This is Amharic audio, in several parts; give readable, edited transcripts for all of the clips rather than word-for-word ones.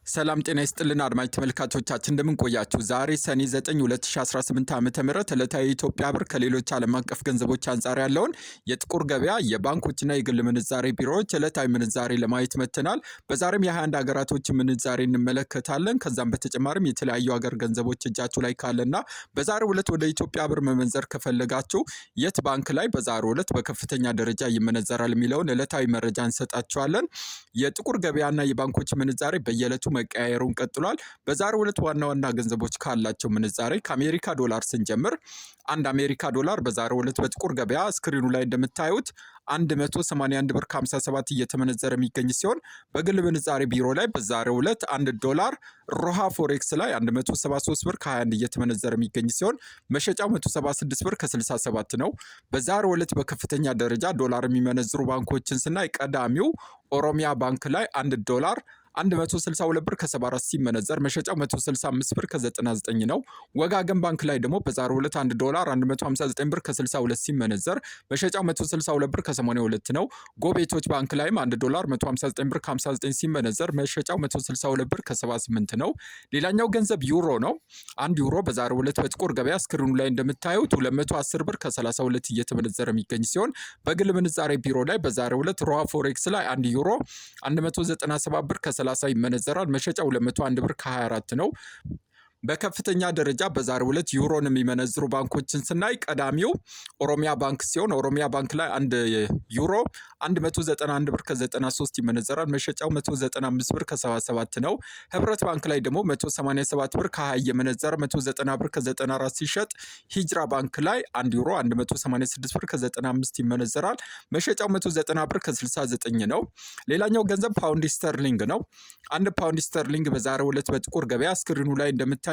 ሰላም ጤና ይስጥልን አድማጭ ተመልካቾቻችን፣ እንደምን ቆያችሁ? ዛሬ ሰኔ 9 2018 ዓ.ም ዕለታዊ የኢትዮጵያ ብር ከሌሎች ዓለም አቀፍ ገንዘቦች አንጻር ያለውን የጥቁር ገበያ፣ የባንኮችና የግል ምንዛሬ ቢሮዎች ዕለታዊ ምንዛሬ ለማየት መጥተናል። በዛሬም የ21 ሀገራቶችን ምንዛሬ እንመለከታለን። ከዛም በተጨማሪም የተለያዩ ሀገር ገንዘቦች እጃችሁ ላይ ካለና በዛሬው ዕለት ወደ ኢትዮጵያ ብር መመንዘር ከፈለጋችሁ የት ባንክ ላይ በዛሬው ዕለት በከፍተኛ ደረጃ ይመነዘራል የሚለውን ዕለታዊ መረጃ እንሰጣችኋለን። የጥቁር ገበያና የባንኮች ምንዛሬ በየዕለቱ መቀያየሩን ቀጥሏል። በዛሬው ዕለት ዋና ዋና ገንዘቦች ካላቸው ምንዛሬ ከአሜሪካ ዶላር ስንጀምር፣ አንድ አሜሪካ ዶላር በዛሬው ዕለት በጥቁር ገበያ ስክሪኑ ላይ እንደምታዩት 181 ብር 57 እየተመነዘረ የሚገኝ ሲሆን፣ በግል ምንዛሬ ቢሮ ላይ በዛሬው ዕለት 1 ዶላር ሮሃ ፎሬክስ ላይ 173 ብር ከ21 እየተመነዘረ የሚገኝ ሲሆን፣ መሸጫው 176 ብር ከ67 ነው። በዛሬው ዕለት በከፍተኛ ደረጃ ዶላር የሚመነዝሩ ባንኮችን ስናይ፣ ቀዳሚው ኦሮሚያ ባንክ ላይ 1 ዶላር 162 ብር ከ74 ሲመነዘር መሸጫው 165 ብር ከ99 ነው። ወጋገን ባንክ ላይ ደግሞ በዛሬው ዕለት 1 ዶላር 159 ብር ከ62 ሲመነዘር መሸጫው 162 ብር ከ82 ነው። ጎህ ቤቶች ባንክ ላይም 1 ዶላር 159 ብር ከ59 ሲመነዘር መሸጫው 162 ብር ከ78 ነው። ሌላኛው ገንዘብ ዩሮ ነው። አንድ ዩሮ በዛሬው ዕለት በጥቁር ገበያ ስክሪኑ ላይ እንደምታዩት 210 ብር ከ32 እየተመነዘረ የሚገኝ ሲሆን፣ በግል ምንዛሬ ቢሮ ላይ በዛሬው ዕለት ሮሃ ፎሬክስ ላይ 1 ዩሮ 197 ብር ከ30 ይመነዘራል። መሸጫው 201 ብር ከ24 ነው። በከፍተኛ ደረጃ በዛሬው ዕለት ዩሮን የሚመነዝሩ ባንኮችን ስናይ፣ ቀዳሚው ኦሮሚያ ባንክ ሲሆን፣ ኦሮሚያ ባንክ ላይ 1 ዩሮ 191 ብር ከ93 ይመነዘራል። መሸጫው 195 ብር ከ77 ነው። ህብረት ባንክ ላይ ደግሞ 187 ብር ከ20 እየመነዘረ 190 ብር ከ94 ሲሸጥ፣ ሂጅራ ባንክ ላይ 1 ዩሮ 186 ብር ከ95 ይመነዘራል። መሸጫው 190 ብር ከ69 ነው። ሌላኛው ገንዘብ ፓውንድ ስተርሊንግ ነው። አንድ ፓውንድ ስተርሊንግ በዛሬው ዕለት በጥቁር ገበያ ስክሪኑ ላይ እንደምታዩት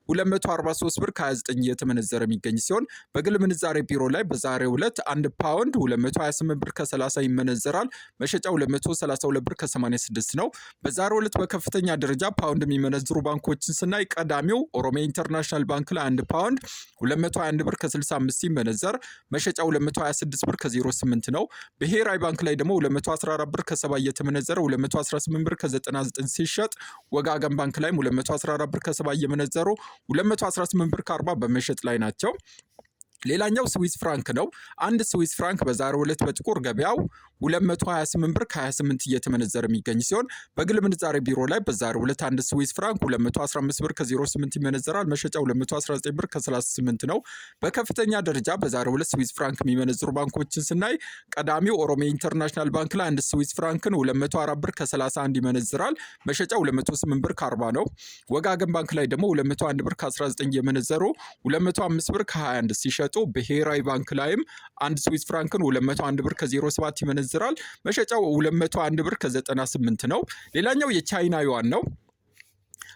243 ብር ከ29 እየተመነዘረ የሚገኝ ሲሆን፣ በግል ምንዛሬ ቢሮ ላይ በዛሬው ዕለት 1 ፓውንድ 228 ብር ከ30 ይመነዘራል። መሸጫው 232 ብር ከ86 ነው። በዛሬው ዕለት በከፍተኛ ደረጃ ፓውንድ የሚመነዝሩ ባንኮችን ስናይ፣ ቀዳሚው ኦሮሚያ ኢንተርናሽናል ባንክ ላይ 1 ፓውንድ 221 ብር ከ65 ሲመነዘር መሸጫው 226 ብር ከ08 ነው። ብሔራዊ ባንክ ላይ ደግሞ 214 ብር ከ70 እየተመነዘረ 218 ብር ከ99 ሲሸጥ፣ ወጋገን ባንክ ላይም 214 ብር ከ70 እየመነዘሩ 218 ብር ከ40 በመሸጥ ላይ ናቸው። ሌላኛው ስዊስ ፍራንክ ነው። አንድ ስዊስ ፍራንክ በዛሬው ዕለት በጥቁር ገበያው 228 ብር ከ28 እየተመነዘረ የሚገኝ ሲሆን፣ በግል ምንዛሬ ቢሮ ላይ በዛሬው ዕለት አንድ ስዊስ ፍራንክ 215 ብር ከ08 ይመነዘራል። መሸጫው 219 ብር ከ38 ነው። በከፍተኛ ደረጃ በዛሬው ዕለት ስዊስ ፍራንክ የሚመነዝሩ ባንኮችን ስናይ፣ ቀዳሚው ኦሮሚያ ኢንተርናሽናል ባንክ ላይ አንድ ስዊስ ፍራንክን 204 ብር ከ31 ይመነዝራል። መሸጫው 208 ብር ከ40 ነው። ወጋገን ባንክ ላይ ደግሞ 201 ብር ከ19 እየመነዘሩ 205 ብር ከ21 ሲሸጡ፣ ብሔራዊ ባንክ ላይም አንድ ስዊስ ፍራንክን 201 ብር ከ07 ይመነዝራል። መሸጫው 201 ብር ከ98 ነው። ሌላኛው የቻይና ዩዋን ነው።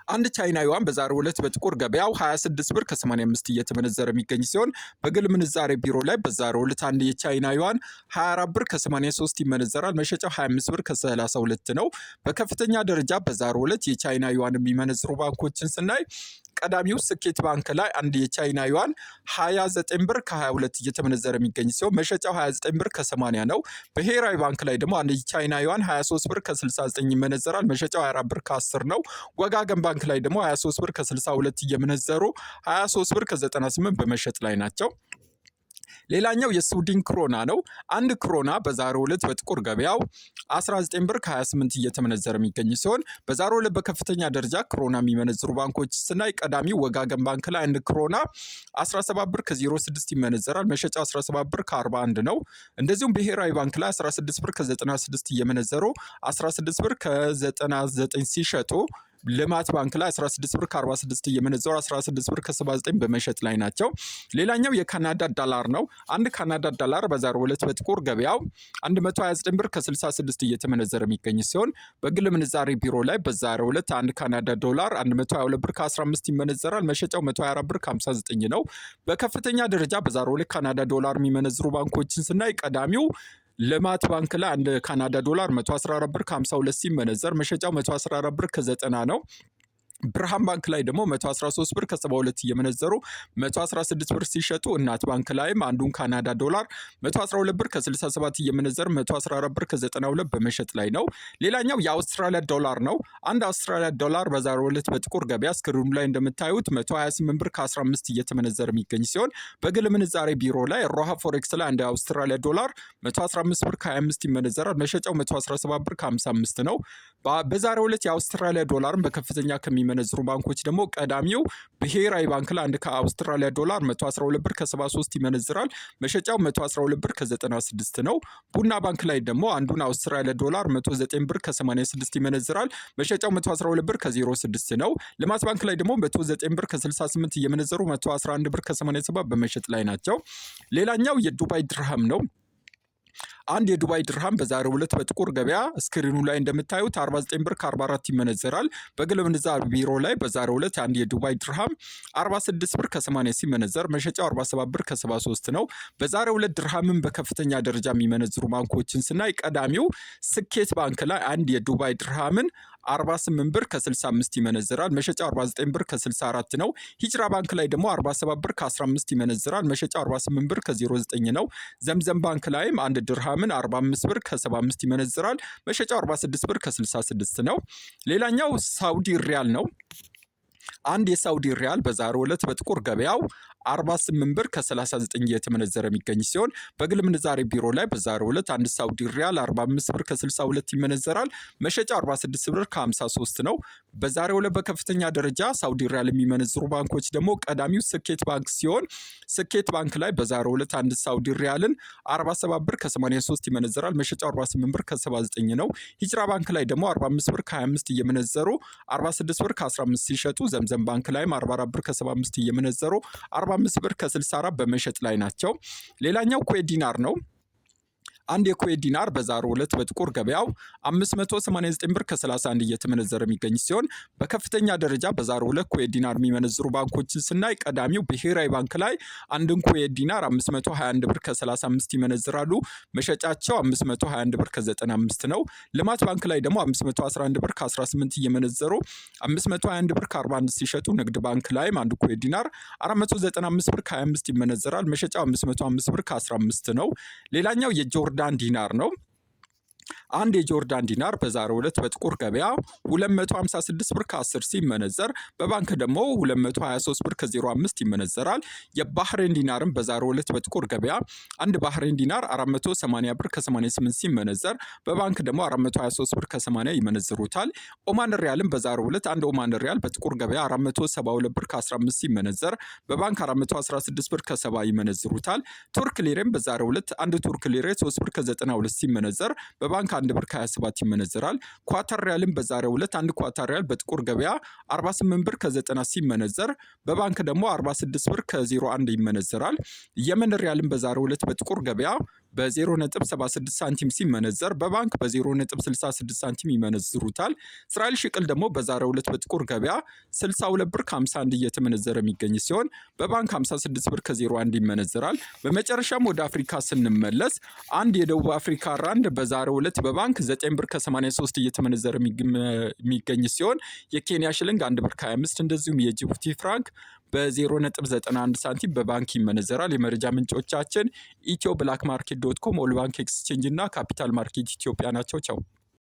አንድ ቻይና ዩዋን በዛሬው ዕለት በጥቁር ገበያው 26 ብር ከ85 እየተመነዘረ የሚገኝ ሲሆን፣ በግል ምንዛሬ ቢሮ ላይ በዛሬው ዕለት አንድ የቻይና ዩዋን 24 ብር ከ83 ይመነዘራል። መሸጫው 25 ብር ከ32 ነው። በከፍተኛ ደረጃ በዛሬው ዕለት የቻይና ዩዋን የሚመነዝሩ ባንኮችን ስናይ፣ ቀዳሚው ስኬት ባንክ ላይ አንድ የቻይና ዩዋን 29 ብር ከ22 እየተመነዘረ የሚገኝ ሲሆን፣ መሸጫው 29 ብር ከ80 ነው። ብሔራዊ ባንክ ላይ ደግሞ አንድ የቻይና ዩዋን 23 ብር ከ69 ይመነዘራል። መሸጫው 24 ብር ከ10 ነው። ወጋገን ባንክ ላይ ደግሞ 23 ብር ከ62 እየመነዘሩ 23 ብር ከ98 በመሸጥ ላይ ናቸው። ሌላኛው የስዊድን ክሮና ነው። አንድ ክሮና በዛሬው ዕለት በጥቁር ገበያው 19 ብር ከ28 እየተመነዘረ የሚገኝ ሲሆን፣ በዛሬው ዕለት በከፍተኛ ደረጃ ክሮና የሚመነዝሩ ባንኮች ስናይ፣ ቀዳሚው ወጋገን ባንክ ላይ አንድ ክሮና 17 ብር ከ06 ይመነዘራል። መሸጫው 17 ብር ከ41 ነው። እንደዚሁም ብሔራዊ ባንክ ላይ 16 ብር ከ96 እየመነዘሩ 16 ብር ከ99 ሲሸጡ፣ ልማት ባንክ ላይ 16 ብር ከ46 እየመነዘሩ 16 ብር ከ79 በመሸጥ ላይ ናቸው። ሌላኛው የካናዳ ዶላር ነው። አንድ ካናዳ ዶላር በዛሬው ዕለት በጥቁር ገበያው 129 ብር ከ66 እየተመነዘረ የሚገኝ ሲሆን፣ በግል ምንዛሬ ቢሮ ላይ በዛሬው ዕለት አንድ ካናዳ ዶላር 122 ብር ከ15 ይመነዘራል። መሸጫው 124 ብር ከ59 ነው። በከፍተኛ ደረጃ በዛሬው ዕለት ካናዳ ዶላር የሚመነዝሩ ባንኮችን ስናይ፣ ቀዳሚው ልማት ባንክ ላይ አንድ ካናዳ ዶላር 114 ብር ከ52 ሲመነዘር መሸጫው 114 ብር ከ90 ነው። ብርሃን ባንክ ላይ ደግሞ 113 ብር ከ72 እየመነዘሩ 116 ብር ሲሸጡ፣ እናት ባንክ ላይም አንዱን ካናዳ ዶላር 112 ብር ከ67 እየመነዘሩ 114 ብር ከ92 በመሸጥ ላይ ነው። ሌላኛው የአውስትራሊያ ዶላር ነው። አንድ አውስትራሊያ ዶላር በዛሬው ዕለት በጥቁር ገበያ ስክሪኑ ላይ እንደምታዩት 128 ብር ከ15 እየተመነዘረ የሚገኝ ሲሆን፣ በግል ምንዛሬ ቢሮ ላይ ሮሃ ፎሬክስ ላይ አንድ የአውስትራሊያ ዶላር 115 ብር ከ25 ይመነዘራል። መሸጫው 117 ብር ከ55 ነው። በዛሬው ዕለት የአውስትራሊያ ዶላርን በከፍተኛ ከሚመነዝሩ ባንኮች ደግሞ ቀዳሚው ብሔራዊ ባንክ ላይ አንድ ከአውስትራሊያ ዶላር 112 ብር ከ73 ይመነዝራል። መሸጫው 112 ብር ከ96 ነው። ቡና ባንክ ላይ ደግሞ አንዱን አውስትራሊያ ዶላር 109 ብር ከ86 ይመነዝራል። መሸጫው 112 ብር ከ06 ነው። ልማት ባንክ ላይ ደግሞ 109 ብር ከ68 እየመነዘሩ 111 ብር ከ87 በመሸጥ ላይ ናቸው። ሌላኛው የዱባይ ድርሃም ነው። አንድ የዱባይ ድርሃም በዛሬው ዕለት በጥቁር ገበያ ስክሪኑ ላይ እንደምታዩት 49 ብር ከ44 ይመነዘራል። በግል ምንዛሪ ቢሮ ላይ በዛሬው ዕለት አንድ የዱባይ ድርሃም 46 ብር ከ80 ሲመነዘር መሸጫው 47 ብር ከ73 ነው። በዛሬው ዕለት ድርሃምን በከፍተኛ ደረጃ የሚመነዝሩ ባንኮችን ስናይ ቀዳሚው ስኬት ባንክ ላይ አንድ የዱባይ ድርሃምን 48 ብር ከ65 ይመነዝራል። መሸጫው 49 ብር ከ64 ነው። ሂጅራ ባንክ ላይ ደግሞ 47 ብር ከ15 ይመነዝራል። መሸጫው 48 ብር ከ09 ነው። ዘምዘም ባንክ ላይም አንድ ድርሃምን 45 ብር ከ75 ይመነዝራል። መሸጫው 46 ብር ከ66 ነው። ሌላኛው ሳውዲ ሪያል ነው። አንድ የሳውዲ ሪያል በዛሬው ዕለት በጥቁር ገበያው 48 ብር ከ39 እየተመነዘረ የሚገኝ ሲሆን፣ በግል ምንዛሬ ቢሮ ላይ በዛሬው ዕለት አንድ ሳውዲ ሪያል 45 ብር ከ62 ይመነዘራል። መሸጫ 46 ብር ከ53 ነው። በዛሬው ዕለት በከፍተኛ ደረጃ ሳውዲ ሪያል የሚመነዝሩ ባንኮች ደግሞ ቀዳሚው ስኬት ባንክ ሲሆን፣ ስኬት ባንክ ላይ በዛሬው ዕለት አንድ ሳውዲ ሪያልን 47 ብር ከ83 ይመነዘራል። መሸጫው 48 ብር ከ79 ነው። ሂጅራ ባንክ ላይ ደግሞ 45 ብር ከ25 እየመነዘሩ 46 ብር ከ15 ሲሸጡ፣ ዘምዘም ባንክ ላይም 44 ብር ከ75 እየመነዘሩ 45 ብር ከ64 በመሸጥ ላይ ናቸው። ሌላኛው ኩዌት ዲናር ነው። አንድ የኩዌት ዲናር በዛሬው ዕለት በጥቁር ገበያው 589 ብር ከ31 እየተመነዘረ የሚገኝ ሲሆን፣ በከፍተኛ ደረጃ በዛሬው ዕለት ኩዌት ዲናር የሚመነዝሩ ባንኮችን ስናይ ቀዳሚው ብሔራዊ ባንክ ላይ አንድን ኩዌት ዲናር 521 ብር ከ35 ይመነዝራሉ። መሸጫቸው 521 ብር ከ95 ነው። ልማት ባንክ ላይ ደግሞ 511 ብር ከ18 እየመነዘሩ 521 ብር ከ41 ሲሸጡ፣ ንግድ ባንክ ላይም አንድ ኩዌት ዲናር 495 ብር ከ25 ይመነዘራል። መሸጫው 505 ብር ከ15 ነው። ሌላኛው የጆርዳን ዲናር ነው። አንድ የጆርዳን ዲናር በዛሬው ዕለት በጥቁር ገበያ 256 ብር ከ10 ሲመነዘር በባንክ ደግሞ 223 ብር ከ05 ይመነዘራል። የባህሬን ዲናርም በዛሬው ዕለት በጥቁር ገበያ አንድ ባህሬን ዲናር 480 ብር ከ88 ሲመነዘር በባንክ ደግሞ 423 ብር ከ80 ይመነዝሩታል። ኦማን ሪያልም በዛሬው ዕለት አንድ ኦማን ሪያል በጥቁር ገበያ 472 ብር ከ15 ሲመነዘር በባንክ 416 ብር ከ70 ይመነዝሩታል። ቱርክ ሊሬም በዛሬው ዕለት አንድ ቱርክ ሊሬ 3 ብር ከ92 ሲመነዘር በባንክ 1 ብር ከ27 ይመነዘራል። ኳታር ሪያልም በዛሬው ዕለት አንድ ኳታር ሪያል በጥቁር ገበያ 48 ብር ከ90 ሲመነዘር በባንክ ደግሞ 46 ብር ከ01 ይመነዘራል። የመን ሪያልም በዛሬው ዕለት በጥቁር ገበያ በ0.76 ሳንቲም ሲመነዘር በባንክ በ0.66 ሳንቲም ይመነዝሩታል። እስራኤል ሽቅል ደግሞ በዛሬው ዕለት በጥቁር ገበያ 62 ብር ከ51 እየተመነዘረ የሚገኝ ሲሆን በባንክ 56 ብር ከ01 ይመነዘራል። በመጨረሻም ወደ አፍሪካ ስንመለስ አንድ የደቡብ አፍሪካ ራንድ በዛሬው ዕለት በባንክ 9 ብር ከ83 እየተመነዘረ የሚገኝ ሲሆን፣ የኬንያ ሽልንግ 1 ብር ከ25፣ እንደዚሁም የጅቡቲ ፍራንክ በ0.91 ሳንቲም በባንክ ይመነዘራል። የመረጃ ምንጮቻችን Ethio Black Market dot com፣ All Bank Exchange እና Capital Market ኢትዮጵያ ናቸው። ቻው።